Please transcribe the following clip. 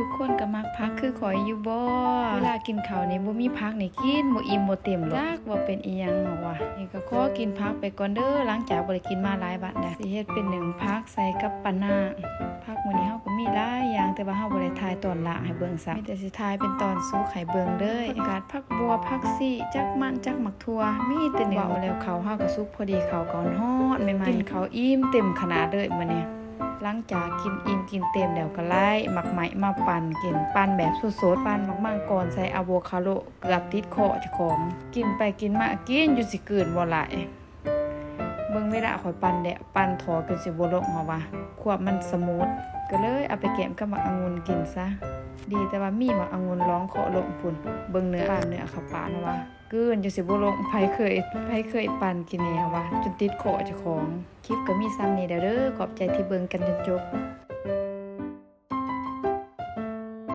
ທຸກຄົນກໍມັກຜັກຄືຂ້ອຍຢູ່ບໍ່? ເວລາກິນເຂົ້ານີ້ບໍ່ມີຜັກນີ້ກິນບໍ່ອີ່ມບໍ່ເຕັມດອກ ຈັກວ່າເປັນອີ່ຫຍັງຫວາ. ນີ້ກໍຂໍກິນຜັກໄປກ່ອນເດີ້ ຫຼັງຈາກບໍ່ໄດ້ກິນມາຫຼາຍວັນແລ້ວ. ຊິເຮັດເປັນໜຶ້ງຜັກໃສ່ກັບປານາງ. ຜັກມື້ນີ້ເຮົາກໍມີຫຼາຍຢ່າງ ແຕ່ວ່າເຮົາບໍ່ໄດ້ຖ່າຍຕອນລ້າງໃຫ້ເບິ່ງຊ້ຳ ມີແຕ່ຊິຖ່າຍເປັນຕອນສຸກໃຫ້ເບິ່ງເລີຍ. ຜັກກາດ ຜັກບົວ ຜັກຊີ ຈັກມັນ ຈັກໝາກຖົ່ວ ມີແຕ່ໜຶ້ງ. ເວົ້າແລ້ວເຂົ້າເຮົາກໍສຸກພໍດີ ເຂົ້າກໍຮ້ອນໆ ໃໝ່ໆ ກິນເຂົ້າອີ່ມເຕັມຂະໜາດເລີຍມື້ນີ້. ຫຼັງຈາກກິນອີ່ມກິນເຕັມແລ້ວກໍໄລ່ໝາກໄມ້ມາປັ່ນກິນ ປັ່ນແບບສົດໆ ປັ່ນໝາກມັງກອນໃສ່ອາໂວຄາໂດ ເກືອບຕິດຄໍເຈົ້າຂອງ. ກິນໄປກິນມາກິນຈົນຊິກືນບໍ່ໄຫຼ. ເບິ່ງເວລາຂ້ອຍປັ່ນແລ້ວ ປັ່ນທໍ່ຈົນຊິບໍ່ລົງເຮົາວ່າ ຄວາມມັນສະມູດ ກໍເລີຍເອົາໄປແກ້ມກັບໝາກອະງຸ່ນກິນຊະ. ດີແຕ່ວ່າມີໝາກອະງຸ່ນລອງເຄາະລົງພຸ້ນ ເບິ່ງເນື້ອ ປານເນື້ອເຂົ້າປາກເຮົາວ່າ ກືນຈົນຊິບໍ່ລົງ. ໃຜເຄີຍ ໃຜເຄີຍປັ່ນກິນແດ່ເຮົາວ່າ ຈົນຕິດຄໍເຈົ້າຂອງ. ຄລິບກໍມີສ່ຳນີ້ແຫຼະເດີ້ ຂອບໃຈທີ່ເບິ່ງກັນຈົນຈົບ.